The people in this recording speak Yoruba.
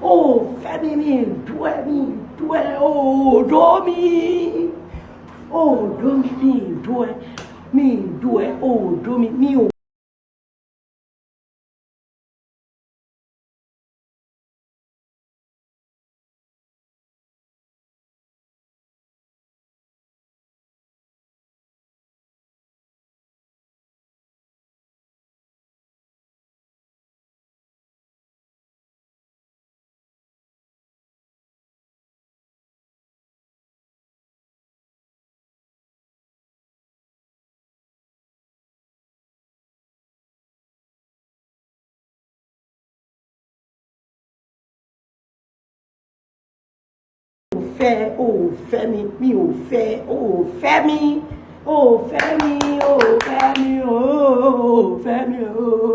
Ó O ò fẹ́ mi, mi ì dó ẹ, mi ì dó ẹ, o ò dó mi, o ò dó mi, mi ì dó ẹ, mi ì dó ẹ, o ò dó mi, mi ò fẹ́, o ò fẹ́ mi, mi ò fẹ́, o ò fẹ́ mi, o ò fẹ́ mi, o ò fẹ́ mi, o ò fẹ́ mi o.